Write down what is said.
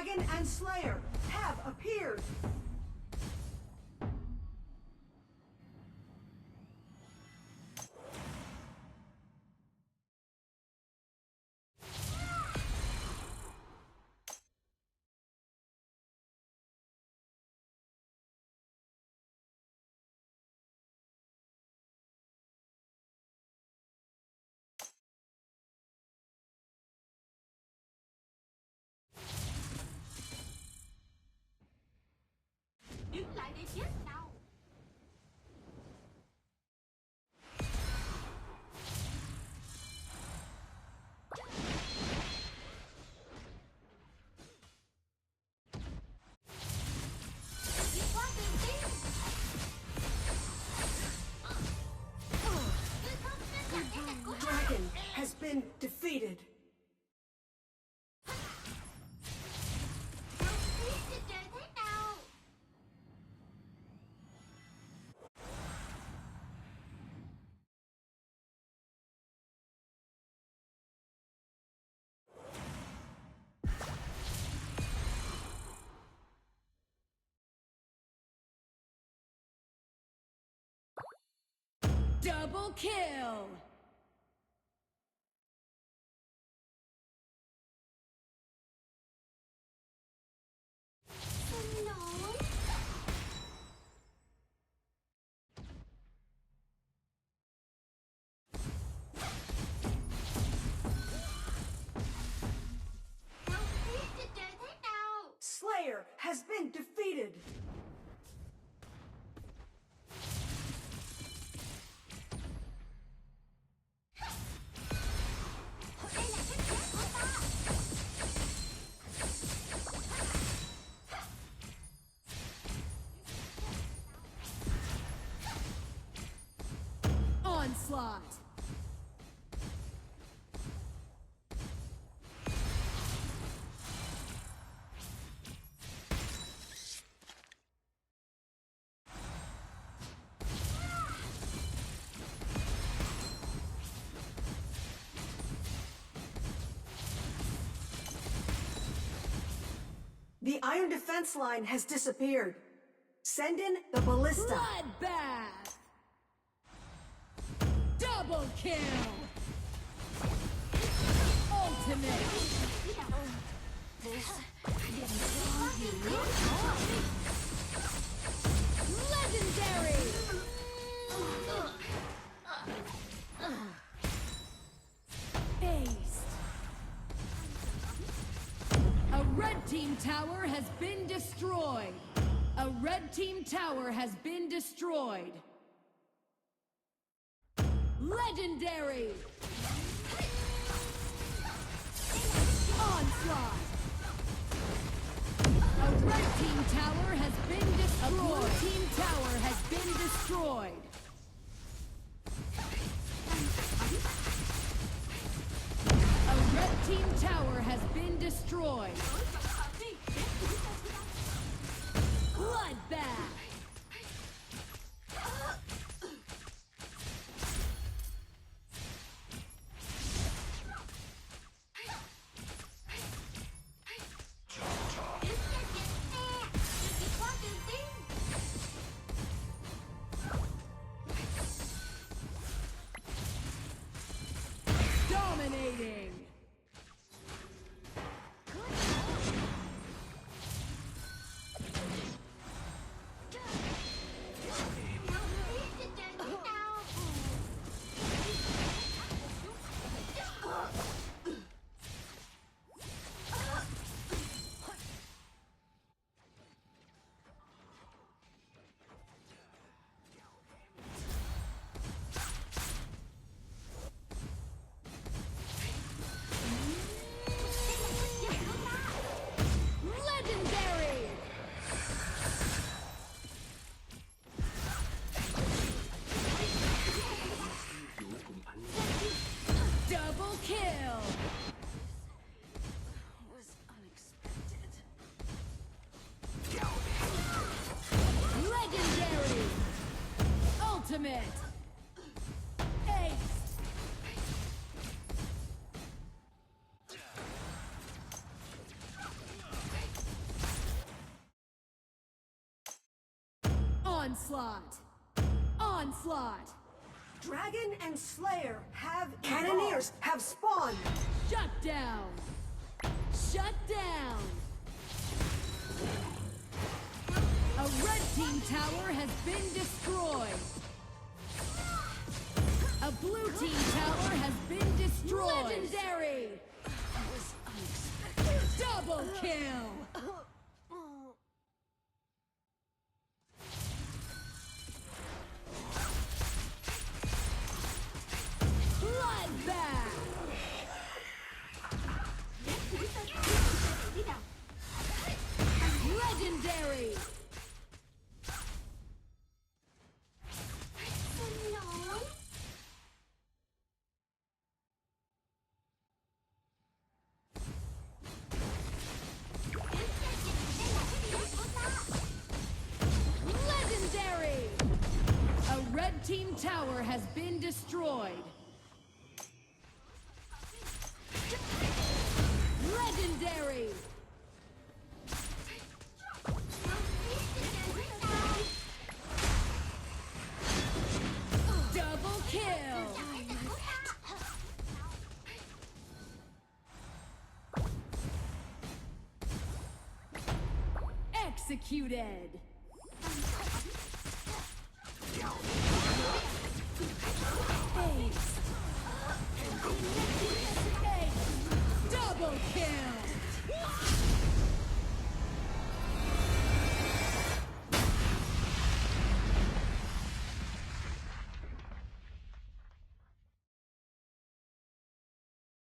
Dragon and Slayer have appeared. Đứng lại đây chết tao. Dragon has been defeated. Double kill! Slayer has been defeated. Onslaught. The iron defense line has disappeared. Send in the ballista. Bloodbath! Double kill! Ultimate! This didn't go you. Legendary! Aced! A red team tower has been destroyed! A red team tower has been destroyed! Legendary! Onslaught! A red team tower has been destroyed! A blue team tower has been destroyed! A red team tower has been destroyed! Bloodbath! Dominating! Legendary! Double kill! Was unexpected. Legendary! Ultimate! Ace! Onslaught. Onslaught. Dragon and Slayer have Cannoneers have spawned. Shut down. Shut down. A red team tower has been destroyed. A blue team tower has been destroyed. Legendary. Double kill. Bloodbath. Legendary. Legendary. A red team tower has been destroyed. Legendary. Double kill. Executed.